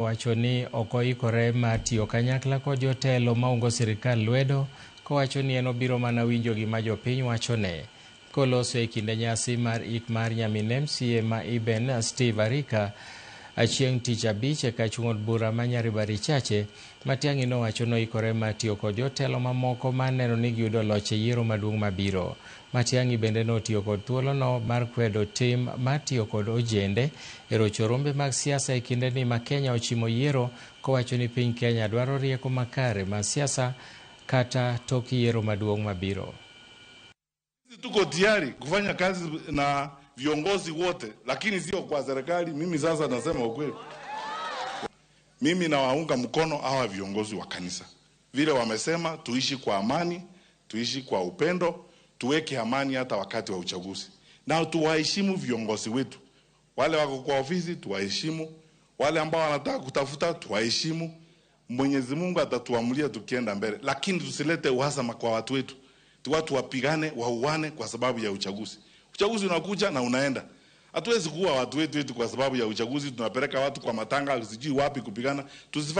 Owacho ni ok oikore mar tiyo kanyakla kod jotelo maungo sirikal lwedo kowacho ni en obiro mana winjo gima jopiny wachone. Koloso e kinde nyasi mar ik mar nyamin MCA ma Iben Steve Arika chieng' tich abich e kachung' od bura ma Nyaribari Chache, Matiang'i nowacho noikore mar tiyo kod jotelo mamoko mar neno ni giyudo loch e yiero maduong' mabiro. Matiang'i bende notiyo kod thuolono mar kwedo tim mar tiyo kod ojende e rocho rombe mag siasa e kindeni ma Kenya ochimo yiero kowacho ni piny Kenya dwaro rieko makare mar siasa kata tok yiero maduong' mabiro. Tuko tayari kufanya kazi na viongozi wote, lakini sio kwa serikali. Mimi sasa nasema ukweli, mimi nawaunga mkono hawa viongozi wa kanisa, vile wamesema tuishi kwa amani, tuishi kwa upendo, tuweke amani hata wakati wa uchaguzi, na tuwaheshimu viongozi wetu. Wale wako kwa ofisi tuwaheshimu, wale ambao wanataka kutafuta tuwaheshimu. Mwenyezi Mungu atatuamulia tukienda mbele, lakini tusilete uhasama kwa watu wetu, watu wapigane wauane kwa sababu ya uchaguzi. Uchaguzi unakuja na unaenda. Hatuwezi kuwa watu wetu kwa sababu ya uchaguzi, tunapeleka watu kwa matanga sijui wapi kupigana. Tusifa